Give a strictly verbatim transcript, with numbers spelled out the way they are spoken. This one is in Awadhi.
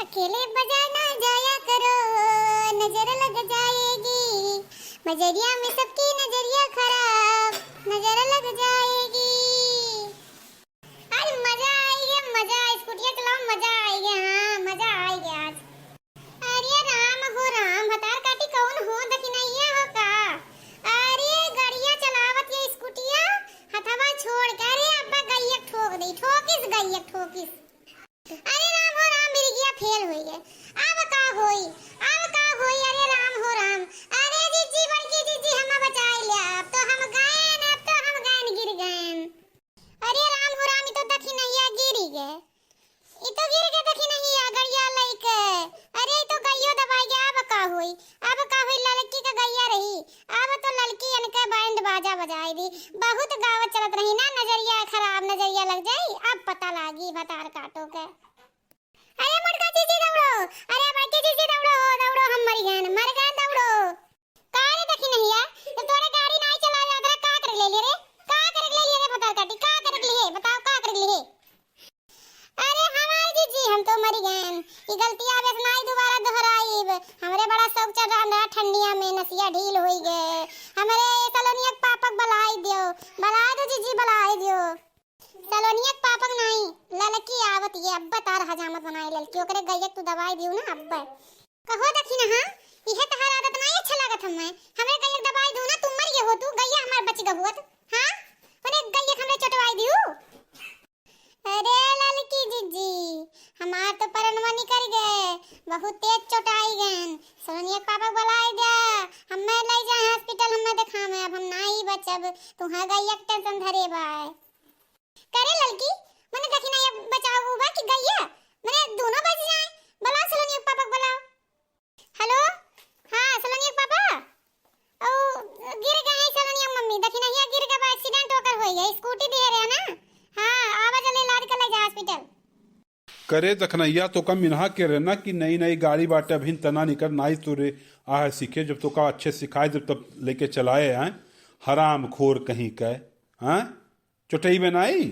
अकेले बाजार ना जाया करो, नजर लग जाएगी। बजरिया में सबकी नजरिया खराब, नजर लग जाएगी। आज मजा आइगे, मजा, स्कूटिया चलाओ, मजा आइगे, हाँ, मजा आइगे आज। अरे राम हो राम, भतार काटी कौन हो, दखिनैया हो का? अरे गड़िया चलावत ये स्कूटिया, हथवा छोड़ के, अरे अब्बा गइया ठोक दे, ठोकिस गइया ठोकिस। अरे राम हो राम, बिरिगिया फेल होई गए। अब का होई, अब का होई, अरे राम हो राम। अरे जीजी, बड़की जीजी, हम बचाई ले, अब तो हम गएन, अब तो हम गएन, गिर गएन। अरे राम हो राम, ई तो दखिनैया गिरी गए, ई तो गिर गए दखिनैया गड़िया लइके। अरे ई तो गइयो दबाई गए, अब का होई, अब का होई, ललकी का गइया रही, अब तो ललकी इनके बैंड बाजा बजाई दी। बहुत गावत चलत रही ना, नजरिया खराब, नजरिया लग जाई, अब पता लागी भतार काटो के। अरे मोटका जीजी दौड़ो, अरे बड़के जीजी दौड़ो, दौड़ो, हम मर गए, मर गए, दौड़ो। का रे दखिनैया, तो तोरे गाड़ी नाई चलावे आत रहा, का करे ले लिए रे? का करे ले लिए रे भतार काटी, का करे लिए? बताओ, का करे लिए? अरे हमार जीजी, हम तो मरी गएन। ई गलतिया अब नाई दोबारा दोहराइब। हमरे बड़ा शौक चढ़ रहा, रहा ठंडिया में, नसिया ढील होई गए। हमरे सलोनिया के पापक बलाई दियो, बलाई दो जीजी, बलाई दियो। सलोनिया के पापक नाई, ललकी आवत ये, अब्बा तार हजामत बनाए ललकी, ओकरे गैया के तू दवाई दियो ना अब्बा। कहो दखिनहा, इहे तहार आदत नाई अच्छा लागत हमें। हमरे गैया के दवाई दो ना, तू मर गए हो, तू गैया हमार बच गहुअत, हाँ? मने गैया के हमरे चोटवाई दियो। अरे ललकी जीजी, हमार तो परनवा निकल गए, बहुत तेज चोटाई गएन। सलोनिया के पापा के बुलाई दे, हमें ले जाए हॉस्पिटल, हमें देखावे, अब हम नाई बचब, तुहा गैया के टेंशन धरे बाय। करे ललकी, मने दखिनैया बचाओ उबा कि गैया, मने दोनों बच जाए, बुलाओ सलोनिया के पापा के बुलाओ। हेलो, हाँ, सलोनिया के पापा? ओ, गिर गए हैं सलोनिया मम्मी, दखिनैया गिर गए बा, एक्सीडेंट होकर होई है, स्कूटी दिए रहे ना। हाँ, आवा जल्दी लाद के ले जा हॉस्पिटल। करे दखिनैया, तोका मिनहा के रहे ना कि नई नई गाड़ी बाटे, अभिन तना निकर नाई तो रे आह सीखे, जब तोका अच्छे सिखाए जब तब लेके चलाए आए, हराम खोर कहीं के, हाँ? चोटई में नाई?